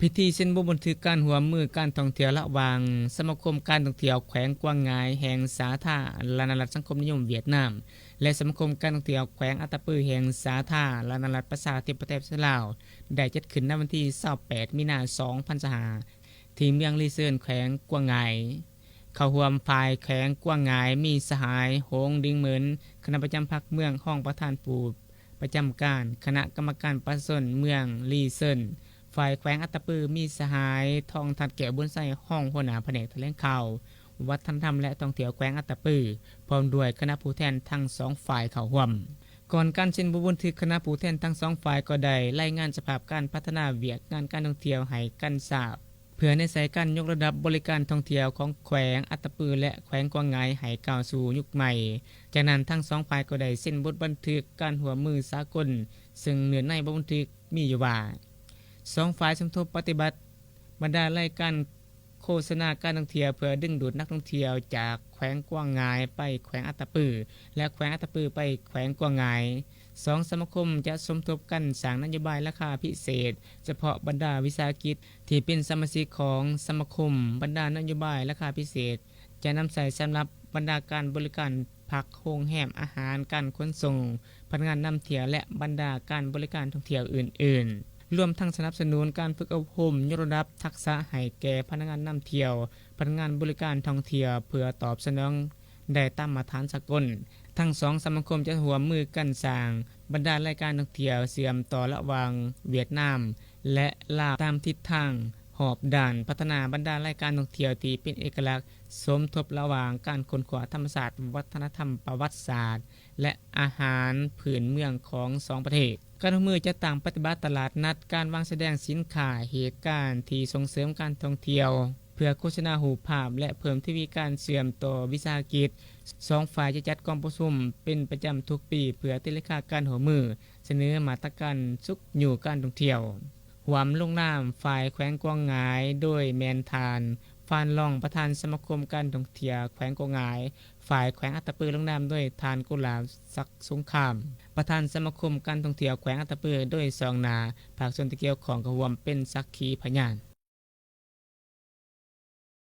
ພິທີເຊັນບົດບັນທຶກການຮ່ວມມືການທ່ອງທ່ຽວລະຫວ່າງສະມາຄົມການທ່ອງທ່ຽວແຂວງກວາງຫງາຍແຫ່ງສາທາລະນະລັດສັງຄົມນິຍົມຫວຽດນາມ ແລະ ສະມາຄົມການທ່ອງທ່ຽວແຂວງອັດຕະປືແຫ່ງສາທາລະນະລັດປະຊາທິປະໄຕປະຊາຊົນລາວ ໄດ້ຈັດຂຶ້ນໃນວັນທີຊາວແປດ ມີນາ ສອງພັນຊາວຫ້າ ທີ່ເມືອງລີເຊີນ ແຂວງກວາງຫງາຍ. ເຂົ້າຮ່ວມຝ່າຍແຂວງກວາງຫງາຍ ມີສະຫາຍ ໂຮງ ດິງເໝິນ ຄະນະປະຈຳພັກເມືອງ, ຮອງປະທານຜູ້ປະຈຳການຄະນະກຳມະການປະຊາຊົນເມືອງລີເຊີນ, ຝ່າຍແຂວງອັດຕະປື ມີສະຫາຍ ທອງທັດ ແກ້ວບຸນໄຊ ຮອງຫົວໜ້າພະແນກຖະແຫຼງຂ່າວ, ວັດທະນະທຳ ແລະ ທ່ອງທ່ຽວແຂວງອັດຕະປື ພ້ອມດ້ວຍຄະນະຜູ້ແທນທັງສອງຝ່າຍເຂົ້າຮ່ວມ. ກ່ອນການເຊັນບົດບັນທຶກ, ຄະນະຜູ້ແທນທັງສອງຝ່າຍກໍໄດ້ລາຍງານສະພາບການພັດທະນາວຽກງານການທ່ອງທ່ຽວໃຫ້ກັນຊາບ ເພື່ອໃນໃສ່ການຍົກລະດັບບໍລິການທ່ອງທ່ຽວຂອງແຂວງອັດຕະປື ແລະ ແຂວງກວາງຫງາຍໃຫ້ກ້າວສູ່ຍຸກໃໝ່. ຈາກນັ້ນທັງສອງຝ່າຍກໍໄດ້ເຊັນບົດບັນທຶກການຮ່ວມມືສາກົນ, ເຊິ່ງເນື້ອໃນບົດບັນທຶກມີຢູ່ວ່າ ສອງຝ່າຍສົມທົບປະຕິບັດບັນດາລາຍການໂຄສະນາການທ່ອງທ່ຽວ ເພື່ອດຶງດູດນັກທ່ອງທ່ຽວຈາກແຂວງກວາງຫງາຍໄປແຂວງອັດຕະປື ແລະ ແຂວງອັດຕະປືໄປແຂວງກວາງຫງາຍ. ສອງສະມາຄົມຈະສົມທົບກັນສ້າງນະໂຍບາຍລາຄາພິເສດ ສະເພາະບັນດາວິສາຫະກິດທີ່ເປັນສະມາຊິກຂອງສະມາຄົມ. ບັນດານະໂຍບາຍລາຄາພິເສດ ຈະນຳໃຊ້ສຳລັບບັນດາການບໍລິການພັກ, ໂຮງແຮມ, ອາຫານ, ການຂົນສົ່ງ, ພະນັກງານນຳທ່ຽວ ແລະ ບັນດາການບໍລິການທ່ອງທ່ຽວອື່ນໆ, ລວມທັງສະໜັບສະໜູນການຝຶກອົບຮົມ, ຍົກລະດັບທັກສະໃຫ້ແກ່ພະນັກງານນຳທ່ຽວ, ພະນັກງານບໍລິການທ່ອງທ່ຽວ ເພື່ອຕອບສະໜອງ ໄດ້ຕາມມາດຕະຖານສາກົນ. ທັງສອງສະມາຄົມຈະຮ່ວມມືກັນສ້າງບັນດາລາຍການທ່ອງທ່ຽວເຊື່ອມຕໍ່ລະຫວ່າງຫວຽດນາມ ແລະ ລາວ ຕາມທິດທາງຮອບດ້ານ, ພັດທະນາບັນດາລາຍການທ່ອງທ່ຽວທີ່ເປັນເອກະລັກ, ສົມທົບລະຫວ່າງການຄົ້ນຄວ້າທຳມະຊາດ, ວັດທະນະທຳ, ປະຫວັດສາດ ແລະ ອາຫານພື້ນເມືອງຂອງສອງປະເທດ. ການຮ່ວມມືຈັດຕັ້ງປະຕິບັດຕະຫຼາດນັດ, ການວາງສະແດງສິນຄ້າ, ເຫດການທີ່ສົ່ງເສີມການທ່ອງທ່ຽວ ເພື່ອໂຄສະນາຮູບພາບ ແລະ ເພີ່ມທະວີການເຊື່ອມຕໍ່ວິສາຫະກິດ. ສອງຝ່າຍຈະຈັດກອງປະຊຸມເປັນປະຈຳທຸກປີ ເພື່ອຕີລາຄາການຮ່ວມມື, ສະເໜີມາດຕະການຊຸກຍູ້ການທ່ອງທ່ຽວ. ຮ່ວມລົງນາມຝ່າຍແຂວງກວາງຫງາຍ ໂດຍແມ່ນທ່ານ ຟານ ລອງ ປະທານສະມາຄົມການທ່ອງທ່ຽວແຂວງກວາງຫງາຍ, ຝ່າຍແຂວງອັດຕະປືລົງນາມໂດຍທ່ານ ກຸຫຼາບ ສັກສົງຄາມ ປະທານສະມາຄົມການທ່ອງທ່ຽວແຂວງອັດຕະປື, ໂດຍຊອງໜ້າພາກສ່ວນທີ່ກ່ຽວຂ້ອງເຂົ້າຮ່ວມເປັນສັກຂີພະຍານ.